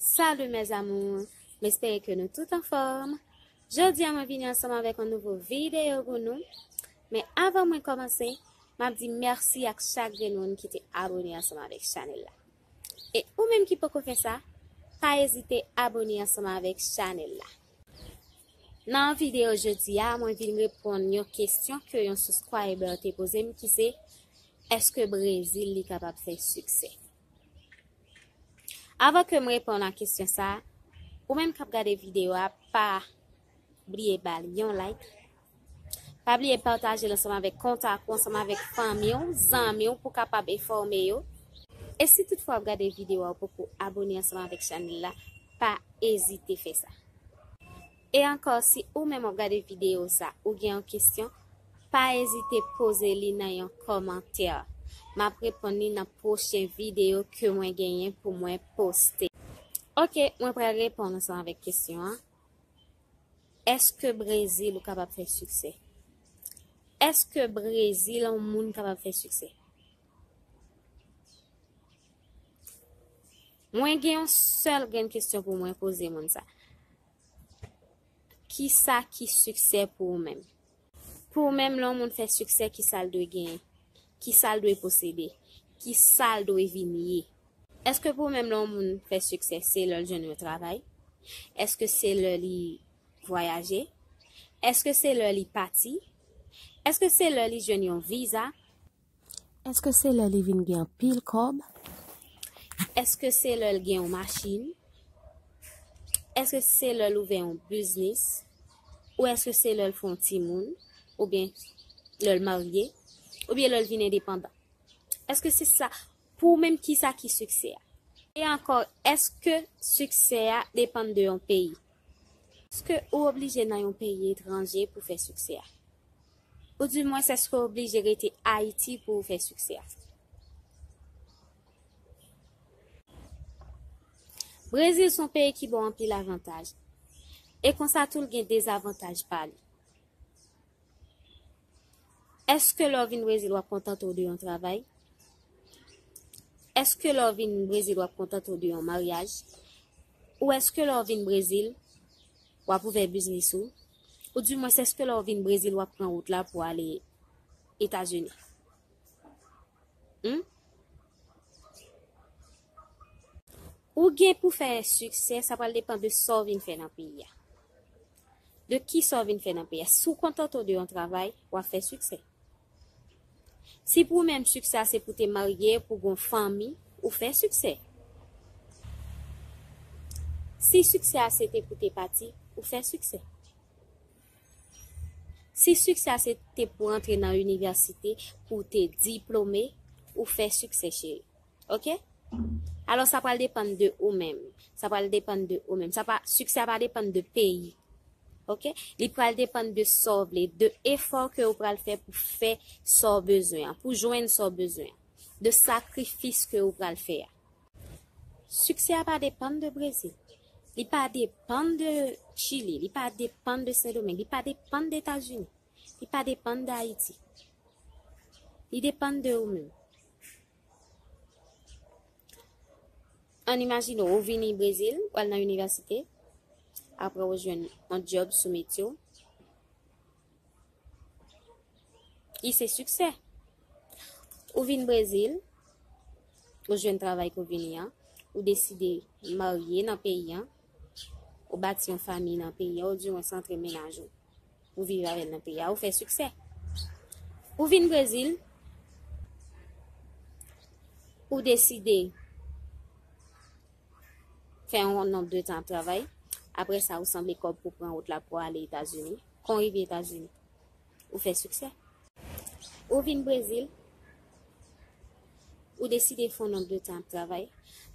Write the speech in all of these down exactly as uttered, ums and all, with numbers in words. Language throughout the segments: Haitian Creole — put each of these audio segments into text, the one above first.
Salut mes amours, m espere ke nou tout anfòm. Jodi a mwen vini ansanm avèk yon nouvo videyo pou nou. Men avan mwen kòmanse, m ap di mèsi ak chak grenn moun ki te abone ansanm avèk chanèl la. E ou menm ki poko fè sa, pa ezite abone ansanm avèk chanèl la. Nan videyo jodi a, mwen vin reponn yon kesyon ke yon subscriber te poze m ki se, èske Brezil li kapab fè siksè? Avan ke m reponn a kesyon sa a, ou menm k ap gade videyo a, pa bliye ba l yon like. Pa bliye pataje l ansanm avèk kontak ou, ansanm avèk fanmi w, zanmi w pou kapab enfòme yo. E si toutfwa w ap gade videyo a, ou poko abone ansanm avèk chanèl la, pa ezite fè sa. E ankò, si ou menm w ap gade videyo sa, ou gen yon kesyon, pa ezite poze li nan yon kòmantè. M ap reponn li nan pwochen videyo ke mwen genyen pou mwen poste. Ok, mwen pral reponn ansanm avèk kesyon an. Èske Brezil ou kapab fè siksè? Èske Brezil yon moun kapab fè siksè? Mwen gen yon sèl grenn kesyon pou mwen poze moun sa. Kisa ki siksè pou ou menm? Pou ou menm, lè yon moun fè siksè, kisa l dwe genyen? Kisa l dwe posede? Kisa l dwe vin ye? Èske pou ou menm, lè yon moun fè siksè, se lè l jwenn yon travay? Èske se lè li vwayaje? Èske se lè li pati? Èske se lè li jwenn yon viza? Èske se lè li vin gen anpil kòb? Èske se lè l gen yon machin? Èske se lè l ouvè yon biznis? Ou èske se lè l fè yon timoun? Oubyen lè l marye? Oubyen lè l vin endepandan? Èske se sa? Pou ou menm, kisa ki siksè a? E ankò, èske siksè a depann de yon peyi? Èske ou oblije nan yon peyi etranje pou fè siksè a? Oudimwens, èske w oblije rete Ayiti pou w fè siksè a? Brezil se yon peyi ki ba w anpil avantaj. E konsa tou, l gen dezavantaj pa li. Èske lè w vin Brezil, w ap kontante w de yon travay? Èske lè w vin Brezil, w ap kontante w de yon maryaj? Ou èske lè w vin Brezil, w ap ouvè biznis ou? Oudimwens, èske lè w vin Brezil, w ap pran wout la pou w ale Etazini? Hmm? Ou gen pou fè siksè, sa pral depann de sa w vin fè nan peyi a. De kisa w vin fè nan peyi a. Si w kontante w de yon travay, w ap fè siksè. Si pou ou menm siksè a se pou te marye, pou gon fanmi, ou fè siksè. Si siksè a se te pou te pati, ou fè siksè. Si siksè a se te pou antre nan inivèsite, pou te diplome, ou fè siksè, cheri. Ok? Alò, sa pral depann de ou menm. Sa pral depann de ou menm. Sa pa, siksè a pa depann de peyi. Ok? Li pral depann de sa w vle, de efò ke ou pral fè pou fè sa w bezwen an, pou jwenn sa w bezwen an, de sakrifis ke ou pral fè a. Siksè a pa depann de Brezil. Li pa depann de Chili. Li pa depann de Sendomeng. Li pa depann de Etazini. Li pa depann de Ayiti. Li depann de ou menm. Ann imajine w, ou vini Brezil, w al nan inivèsite, apre ou jwenn yon djòb sou metye w, ki se siksè. Ou vin Brezil, ou jwenn travay ke w vini an, ou deside marye nan peyi an, ou bati yon fanmi nan peyi an, oudimwens antre mennaj ou, ou viv avè l nan peyi a, ou fè siksè. Ou vin Brezil, ou deside fè yon nonb de tan ap travay, apre sa ou sanble kòb pou pran wout la pou ale Etazini. Kon rive Etazini, ou fè siksè. Ou vin Brezil, ou deside fè yon nonb de tan ap travay,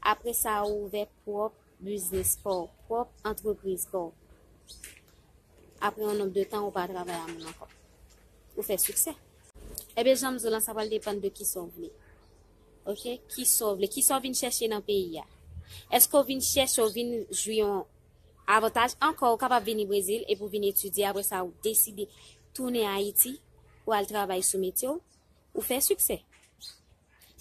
apre sa ou ouvè pwòp biznis pa w, pwòp antrepriz pa w. Apre yon nonb de tan, ou pa travay a moun ankò. Ou fè siksè. Ebyen, jan m di w lan, sa pral depann de kisa w vle. Ok? Kisa w vle? Kisa w vin chèche nan peyi a? Èske w vin chèche, w vin jwi yon avantaj ankò? Ou kapab vini Brezil epi w vin etidye, apre sa, ou deside tounen Ayiti, ou al travay sou metye w, ou fè siksè.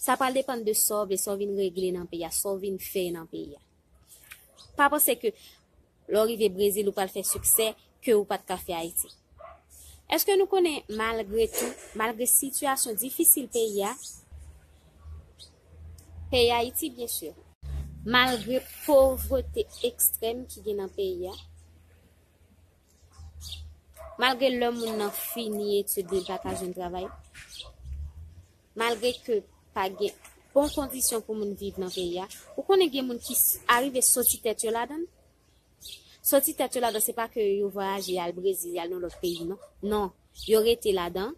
Sa pral depann de sa w vle, sa w vin regle nan peyi a, sa w vin fè nan peyi a. Pa panse ke lè w rive Brezil, ou pral fè siksè ke ou pa t ka fè Ayiti. Èske nou konnen, malgre tou, malgre sitiyasyon difisil peyi a, peyi Ayiti, byen si, malgre povrete ekstrèm ki gen nan peyi a, malgre lè moun nan fini etid li, li pa ka jwenn travay, malgre ke pa gen bon kondisyon pou moun viv nan peyi a, ou konnen gen moun ki s- arive soti tèt yo ladan l. Soti tèt yo ladan, se pa ke yo vwayaje, y al Brezil, y al nan lòt peyi, non. Non, yo rete ladan.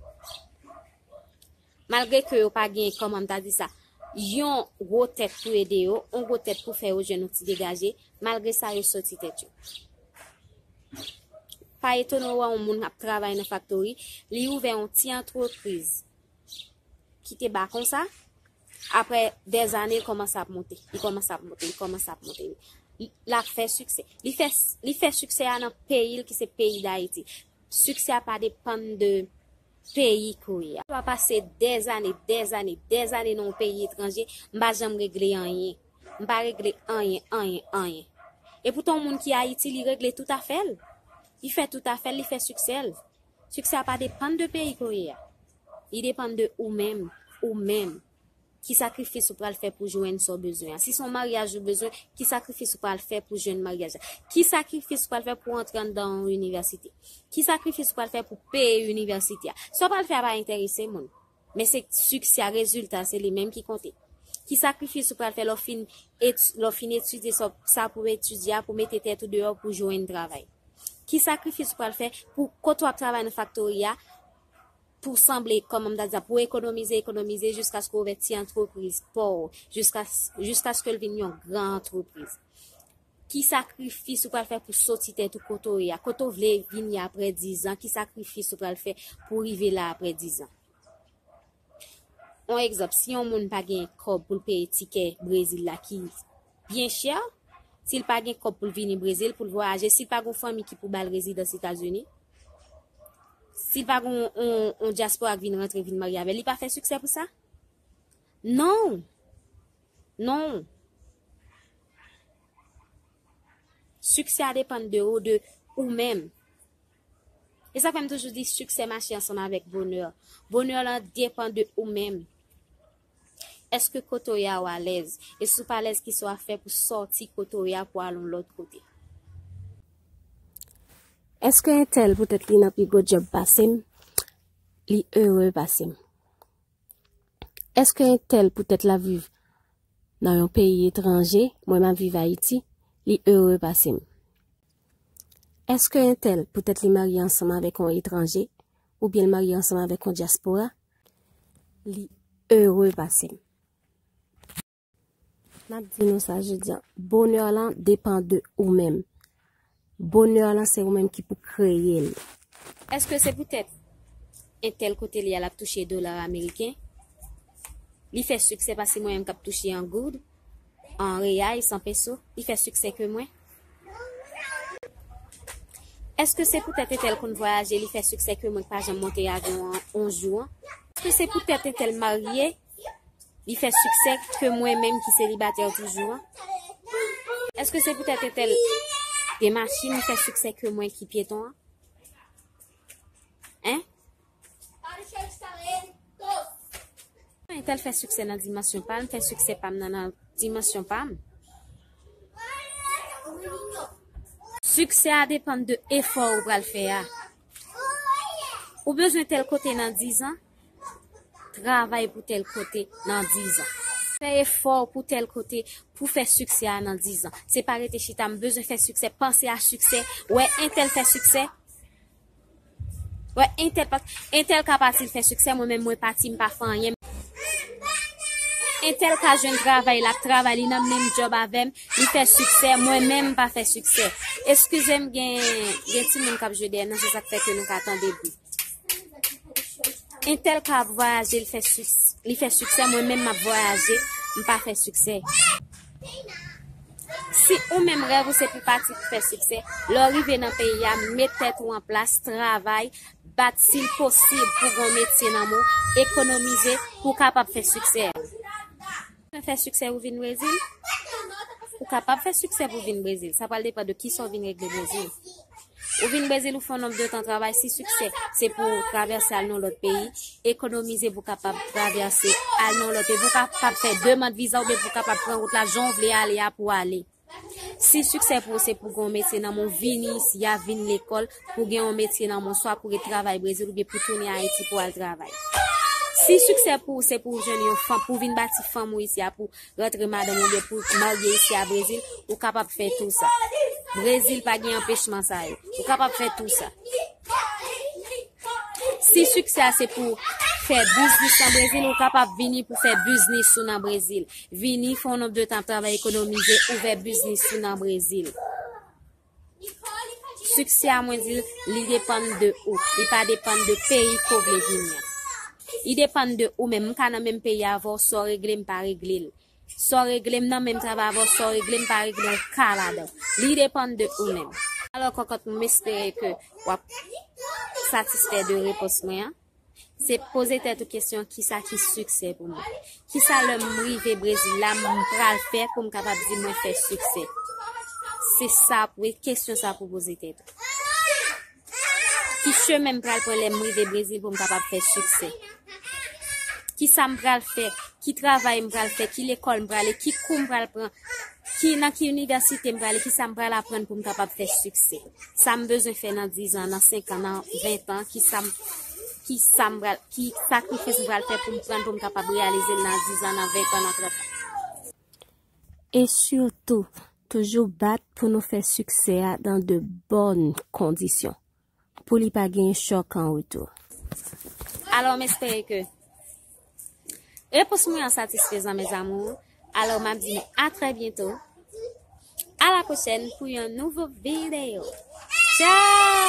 Malgre ke yo pa gen, kòman m ta di sa, yon gwo tèt pou ede yo, yon gwo tèt pou fè yo jwenn yon ti degaje, malgre sa, yo soti tèt yo. Pa etone w wè yon moun ap travay nan faktori, li ouvè yon ti antrepriz ki te ba konsa, apre dèzane, li kòmanse ap monte, li kòmanse ap monte, li kòmanse ap monte. Li, l ap fè siksè. Li fè, li fè siksè a nan peyi l ki se peyi Dayiti. Siksè a pa depann de peyi ke w ye a. Ou a pase dèzane, dèzane, dèzane nan yon peyi etranje, m pa janm regle anyen. M pa regle anyen, anyen, anyen. Epoutan, yon moun ki Ayiti, li regle tout afè l. Li fè tout afè l, li fè siksè l. Siksè a pa depann de peyi ke w ye a. Li depann de ou menm, ou menm. Ki sakrifis ou pral fè pou jwenn sa w bezwen an? Si se yon maryaj ou bezwen, ki sakrifis ou pral fè pou jwenn maryaj la? Ki sakrifis ou pral fè pou antre anndan yon inivèsite? Ki sakrifis ou pral fè pou peye inivèsite a? Sa w pral fè a pa enterese moun. Men se siksè a, rezilta, se li menm ki konte. Ki sakrifis ou pral fè lè w fin et- lè w fin etidye sa, sa pou w etidye a, pou mete tèt ou deyò pou jwenn travay? Ki sakrifis ou pral fè pou kote w ap travay nan faktori a, pou sanble, kòman m ta di sa, pou ekonomize, ekonomize, jiskaske w ouvè ti antrepriz pa w, jiska, jiskaske l vin yon gran antrepriz? Ki sakrifis ou pral fè pou soti tèt ou kote w ye a? Kote w vle vini apre dizan? Ki sakrifis ou pral fè pou rive la apre dizan? Yon egzanp, si yon moun pa gen kòb pou l peye tikè Brezil la ki byen chè, si l pa gen kòb pou l vini Brezil, pou l vwayaje, si l pa gen yon fanmi ki pou ba l rezidans Etazini, si l pa gen yon, yon, yon dyaspora k vin rantre, vin marye avè l, li pa fè siksè pou sa? Non! Non! Siksè a depann de ou, de ou menm. E sa fè m toujou di siksè mache ansanm avèk bonè. Bonè lan depann de ou menm. Èske kote w ye a ou alèz? E si w pa alèz, kisa w ap fè pou sòti kote w ye a pou al yon lòt kote? Èske entèl poutèt li nan pi gwo djòb pase m, li ere pase m? Èske entèl poutèt l ap viv nan yon peyi etranje, mwen m ap viv Ayiti, li ere pase m? Èske entèl poutèt li marye ansanm avèk yon etranje, oubyen l marye ansanm avèk yon dyaspora, li ere pase m? M ap di nou sa jodi a, bonè lan depann de ou menm. Bonè lan se ou menm ki pou kreye l. Èske se poutèt entèl kote li a l ap touche dola ameriken? Li fè siksè pase mwen menm k ap touche an goud, an reyay, san peso? Li fè siksè ke mwen? Èske se poutèt entèl konn vwayaje, li fè siksè ke mwen k pa janm monte avyon an yon jou an? Èske se poutèt entèl marye, li fè siksè ke mwen menm ki selibatè toujou an? Èske se poutèt entèl gen machin, li fè siksè ke mwen ki pyeton an? Hein? Entèl fè siksè nan dimansyon pa l, m fè siksè pa m nan, nan dimansyon pa m. Siksè a depann de efò ou pral fè a. Ou bezwen tèl kote nan dizan, travay pou tèl kote nan dizan. Fè efò pou tèl kote pou fè siksè a nan dizan. Se pa rete chita, m bezwen fè siksè, panse a siksè, wè entèl fè siksè. Wè entèl pa, entèl ka pati, l fè siksè, mwen menm mwen pati, m pa fè anyen. Entèl ka jwenn travay, l ap travay, li nan menm djòb avè m, li fè siksè, mwen menm m pa fè siksè. Eskize m, gen, gen timoun k ap jwe dèyè nan, se sa k fè ke nou ka tande bri. Entèl ka vwayaje, li fè siks-, li fè siksè, mwen menm m ap vwayaje, m pa fè siksè. Si ou menm rèv ou se pou pati pou fè siksè, lè w rive nan peyi a, met tèt ou an plas, travay, bat si l posib pou gen yon metye nan men w, ekonomize pou w kapab fè siksè. Ou fè siksè ou vin Brezil? Ou Kapab fè siksè pou vin Brezil. Sa pral depann de kisa w vin regle Brezil. Ou vin Brezil, ou fè yon nonb de tan travay, si siksè se pou travèse al nan lòt peyi, ekonomize pou kapab travèse al nan lòt peyi, pou kapab fè demann viza oubyen pou kapab pran wout la jan w vle ale a pou ale. Si siksè pou ou se pou gen yon metye nan men w, vini isi a, vin lekòl, pou gen yon metye nan men w, swa pou ret travay Brezil oubyen pou tounen Ayiti pou al travay. Si siksè pou ou se pou w jwenn yon fanm, pou vin bati fanm ou isi a, pou rantre madanm oubyen pou marye isi a Brezil, ou kapab fè tou sa. Brezil pa gen anpechman sa yo. Ou kapab fè tou sa. Si siksè a se pou fè biznis nan Brezil, ou kapab vini pou fè biznis ou nan Brezil. Vini, fè yon nonb de tan ap travay, ekonomize, ouvè biznis ou nan Brezil. Siksè a, mwen di l, li depann de ou. Li pa depann de peyi ke w vle vini an. Li depann de ou menm. M ka nan menm peyi avè w, sa w regle, m pa regle l. Sa w regle, m nan menm travay avè w, sa w regle, m pa regle, w ka ladan. Li depann de ou menm. Alò, kòkòt, m espere ke w ap satisfè de repons mwen an. Se poze tèt ou kesyon, kisa ki siksè pou mwen? Kisa lè m rive Brezil la, m pral fè pou m kapab di mwen fè siksè? Se sa, wi, kesyon sa pou poze tèt ou. Ki chemen m pral pran lè m rive Brezil pou m kapab fè siksè? Kisa m pral fè? Ki travay m pral fè? Ki lekòl m prale? Ki kou m pral pran? Ki, nan ki inivèsite m prale? Kisa m pral aprann pou m kapab fè siksè? Sa m bezwen fè nan diz an, nan senk an, nan ven an? Kisa m, kisa m pral, ki sakrifis m pral fè pou m pran pou m kapab reyalize l nan diz an, nan ven an, nan trant an? E sitou, toujou bat pou nou fè siksè a dans de bonnes conditions, pou li pa gen chòk an retou. Alò, m espere ke repons mwen an satisfezan, mes amours. Alò, m ap di nou à très bientôt, à la prochaine pou yon nouvo videyo. Tchao!